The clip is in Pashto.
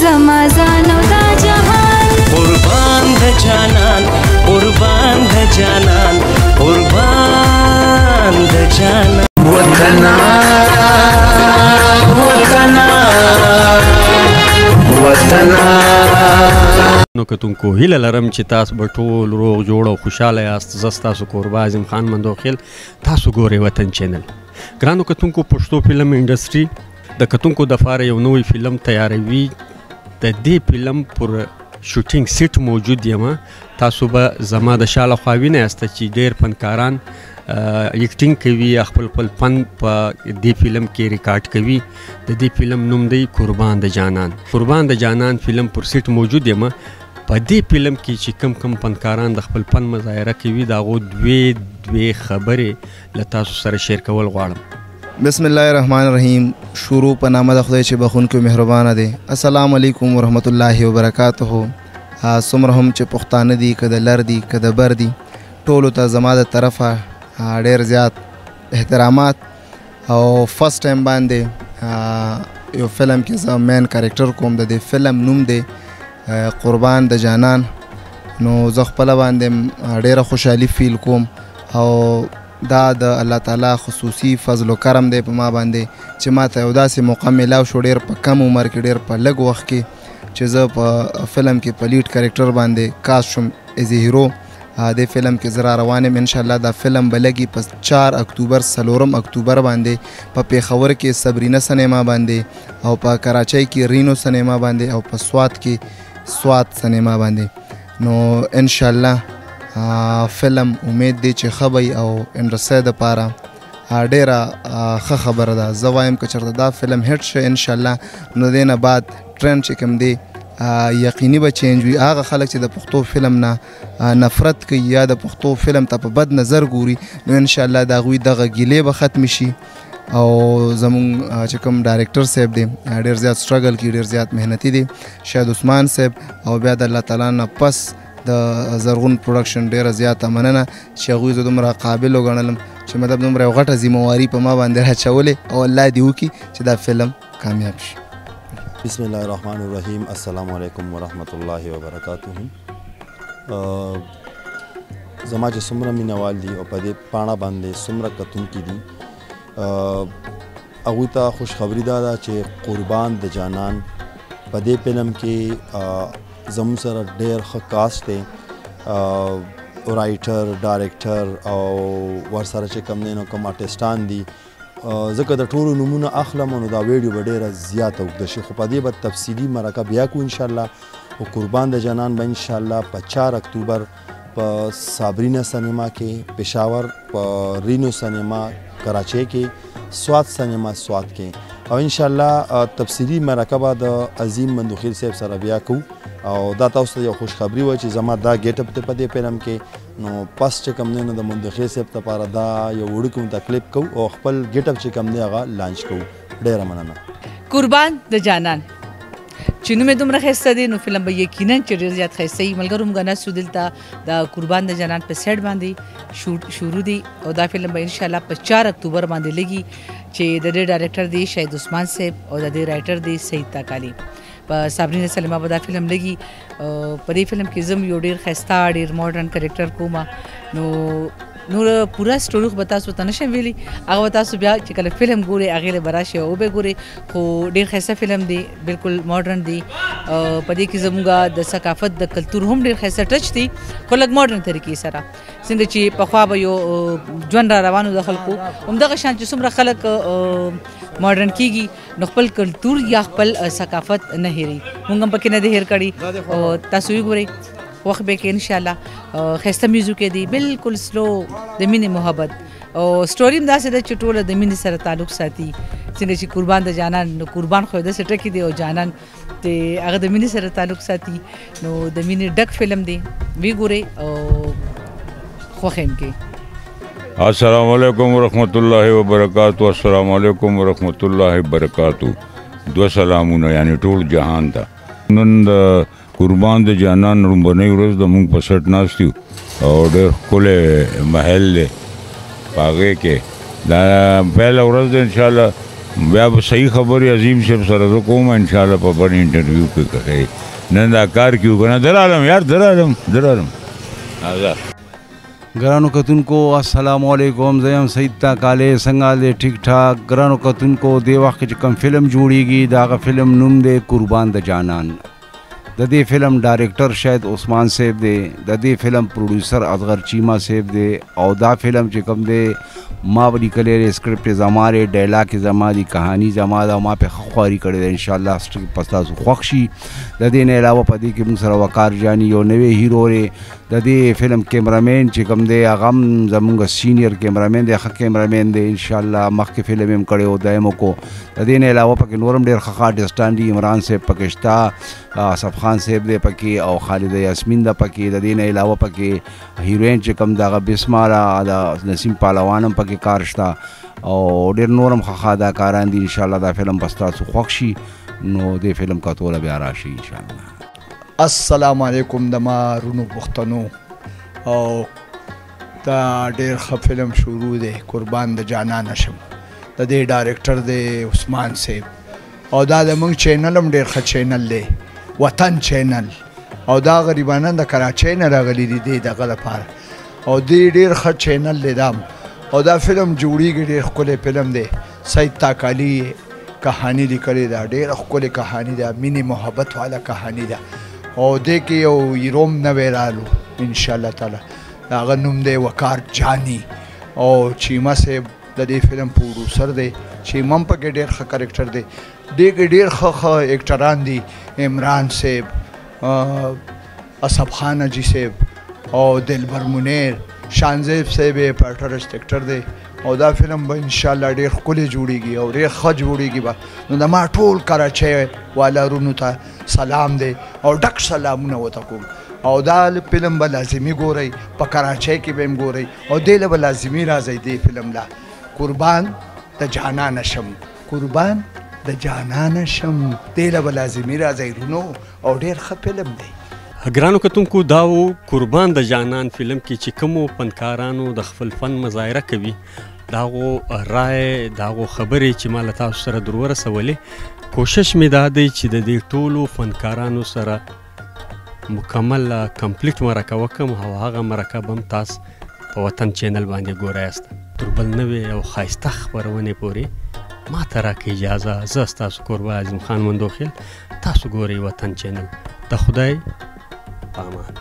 زما ځان او دا جهان. قربان د جانان، قربان د جانان، قربان د جانان. وطنا وطنا وطنا. نو کتونکو، هیله لرم چې تاسو به ټول روغ جوړ او خوشحاله یاست. زه ستاسو کوربه اعظم خان مندوخیل، تاسو ګورئ وطن چینل. ګرانو کتونکو، پښتو فلم انډسټري د کتونکو دپاره یو نوی فلم تیاروي. د دې فلم پر shooting set موجود یم. تاسو به زما د شا لخوا وینئ یاست چې ډېر فنکاران acting کوي، خپل خپل فن په دې فلم کې ریکارډ کوي. د دې فلم نوم دی قربان د جانان. قربان د جانان فلم پر سیټ موجود یم. په دې فلم کې چې کم کم فنکاران د خپل فن مظاهره کوي، د هغو دوې دوې خبرې له تاسو سره share کول غواړم. بسم الله الرحمن الرحیم. شروع په نامه د خدای چې بخښونکی مهربانه دی. السلام علیکم ورحمت الله وبرکاته. څومره هم چې پښتانه دي، که د لر دي که د بر دي، ټولو ته زما د طرفه ډېر زیات احترامات. او first time باندې یو فلم کې زه main character کوم. د دې فلم نوم دی قربان د جانان. نو زه خپله باندې ډېره خوشحالي feel کوم، او دا د الله تعالی خصوصي فضل و کرم دی په ما باندې چې ما ته یو داسې موقع میلاو شو، ډېر په کم عمر کې، ډېر په لږ وخت کې، چې زه په فلم کې په lead character باندې cast شوم as hero. دې فلم کې زه را روان یم. انشاءالله دا فلم به لګي په 4 اکتوبر، 4 اکتوبر باندې په پېښور کې صبرینه سینما باندې، او په کراچۍ کې رینو سینما باندې، او په سوات کې سوات سینما باندې. نو انشاءالله فلم امید دی چې ښه به وي، او انډسټرۍ دپاره ډېره ښه خبره ده. زه وایم که چېرته دا فلم hit شي انشاءالله، نو دې نه بعد ټرند چې کوم دی یقیني به change وي. هغه خلک چې د پښتو فلم نه نفرت کوي یا د پښتو فلم ته په بد نظر ګوري، نو انشاءالله د هغوی دغه ګیلې به ختمې شي. او زمونږ چې کوم director صاحب دی، ډېر زیات struggle کوي، ډېر زیات محنتي دی، شاهد عثمان صاحب. او بیا د الله تعالی نه پس د زرغون پروډکشن ډېره زیاته مننه چې هغوی زه دومره قابل وګڼلم چې مطلب دومره یو غټه ذمهواري په ما باندې راچولې، او الله دې وکړي چې دا فلم کامیاب شي. بسم الله الرحمن الرحیم. السلام علیکم ورحمت الله وبرکاته. زما چې څومره مینهوال دي او په دې پاڼه باندې څومره کتونکي دي، هغوی ته خوشخبري دا ده چې قربان د جانان په دې فلم کې زموږ سره ډېر ښه cast دی، writer، director او ورسره چې کوم دی نو کوم آرټسټان دي. ځکه د ټولو نومونه اخلم نو دا ویډیو به ډېره زیاته اوږده شي، خو په دې به تفصیلي مرکه بیا کوو انشاءالله. او قربان د جانان به انشاءالله په 4 اکتوبر په صابرینه سینما کې پېښور، په رینو سینما کراچۍ کې، سوات سینما سوات کې، او انشاءالله تفصیلي مرکه به د عظیم مندوخیل صاحب سره بیا کوو. او دا تاسو ته یو خوشخبری وه چې زما دا getup دی په دې فلم کې. نو پس چې کوم دی نو د مندوخیل صاحب لپاره دا یو وړوکی غونته کلیپ کوو او خپل getup چې کوم دی هغه launch کوو. ډېره مننه. قربان د جانان چې نوم یې دومره ښایسته دی، نو فلم به یقینا چې ډېر زیات ښایسته وي. ملګرو، موږ ناست یو دلته د قربان د جانان په سیټ باندې shoot شروع دی، او دا فلم به انشاءالله په 4 اکتوبر باندې لګي چې د دې director دی شاهد عثمان صاحب او د دې writer دی سعید تاکالي. په صابرینه سینما به دا فلم لګي. په دې فلم کې زه یو ډېر ښایسته، ډېر modern character کوم. نو نور پوره story خو به تاسو ته نشم ویلی، هغه به تاسو بیا چې کله فلم ګورئ هغې له به راشئ او وبه ګورئ. خو ډېر ښایسته فلم دی، بالکل modern دی. په دې کې زموږ د ثقافت د کلتور هم ډېر ښایسته touch دی، خو لږ modern طریقې سره. څنګه چې پخوا به یو ژوند را روان و د خلکو، همدغه شان چې څومره خلک modern کیږي نو خپل کلتور یا خپل ثقافت نه هېروي. موږ هم پکې نه دی هېر کړي، او تاسو یې ګورئ وخت به کې انشاءالله. ښایسته music دی، بالکل slow، د مینې محبت، او story هم داسې ده چې ټوله د مینې سره تعلق ساتي. څنګه چې قربان د جانان، نو قربان خو داسې ټکی دی، او جانان چې هغه د مینې سره تعلق ساتي، نو د مینې ډک فلم دی. وی ګورئ او خوښ یې کړئ. السلام علیکم ورحمت الله وبرکاتہ. السلام علیکم ورحمت الله وبرکاتہ. دو سلامونه یعنی ټول جهان ته. نن د قربان د جانان لومړنۍ ورځ د موږ په سټ ناست یو او ډېر ښکلی محل دی. په هغې کې دا پیله ورځ ده، انشاءالله بیا به صحیح خبرې عظیم صاحب سره زه کوم انشاءالله په بل انټرویو کې کوي. نن دا کار کیو کنه درالم یار، درالم درالم. راځه. ګرانو کتونکو السلام علیکم، زه یم سید تاکالی. څنګه دی؟ ټیک ټاک. ګرانو کتونکو دې وخت کې چې کوم فلم جوړیږي د هغه فلم نوم دی قربان د جانان. د دې فلم ډایریکټر شاید عثمان صاحب دی، د دې فلم پروډیوسر اصغر چیما صاحب دی، او دا فلم چې کوم دی ما به لیکلی دی، سکرپټ یې زما دی، ډایلاګ یې زما دی، کهاني زما ده، ما پرې ښه خواري کړې ده. انشاءالله سټرکټ به ستاسو خوښ شي. د دې نه علاوه په دې کې موږ سره وقار جاني یو نوی هیرو دی. د دې فلم کیمرامین چې کوم دی هغه هم زموږ سینیر کیمرامین دی، ښه کیمرامین دی. انشاءالله مخکې فلم یې هم کړی و، دا یې هم وکړو. د دې نه علاوه پکې نور هم ډېر ښه ښه آرټسټان دي. عمران صاحب پکې شته، اصف خان صاحب دی پکې، او خالد یاسمین ده پکې. د دې نه علاوه پکې هیروین چې کوم د هغه بسما ده، د نسیم پهلوان هم پکې کار شته، او ډېر نور هم ښه ښه اداکاران دي. انشاءالله دا فلم به ستاسو خوښ شي، نو دې فلم کتو له بیا راشي انشاءالله. السلام علیکم د ما رونو پښتنو، او دا ډېر ښه فلم شروع دی قربان د جانانه شم. د دې ډایریکټر دی عثمان صاحب، او دا د موږ چینل هم ډېر ښه چینل دی، وطن چینل. او دا غریبانان د کراچۍ نه راغلي دي دې دغه لپاره، او دې ډېر ښه چینل دی دا. او دا فلم جوړیږي، ډېر ښکلی فلم دی. سید تاکالي کهانی لیکلې ده، ډېره ښکلې کهانی ده، مینې محبت والا کهانی ده. او دې کې یو هیرو هم نوی رالو انشاءالله تعالی، د هغه نوم دی وقار جاني. او چیمه صاحب د دې فلم پروډوسر دی، چیمه هم پکې ډېر ښه کرکټر دی. دې کې ډېر ښه ښه اکټران دي، عمران صاحب، اصف خان حاجي صاحب، او دلبر منیر، شانزیب صاحب یې پرټرسټ اکټر دی. او دا فلم به انشاءالله ډېر ښکلی جوړیږي او ډېر ښه جوړیږي به. نو د ما ټول کراچۍ والا ورونو ته سلام دی او ډک سلامونه ورته کوم. او دا فلم به لازمي ګورئ، په کراچۍ کې به هم ګورئ، او دې له به لازمي راځئ دې فلم له. قربان د جانانه شم، قربان د جانانه شم، دې له به لازمي راځئ ورونو، او ډېر ښه فلم دی. ګرانو کتونکو دا و قربان د جانان فلم کې چې کومو فنکارانو د خپل فن مظاهره کوي، د هغو رای، د هغو خبرې چې ما له تاسو سره در ورسولې، کوشش مې دا دی چې د دې ټولو فنکارانو سره مکمل کمپلیټ مرکه وکړم، او هغه مرکه به هم تاسو په وطن چینل باندې ګورئ. تر بل نوې او ښایسته خپرونې پورې ما ته راکړئ اجازه. زه ستاسو کوربه عظیم خان مندوخیل، تاسو ګورئ وطن چینل. د خدای په امان.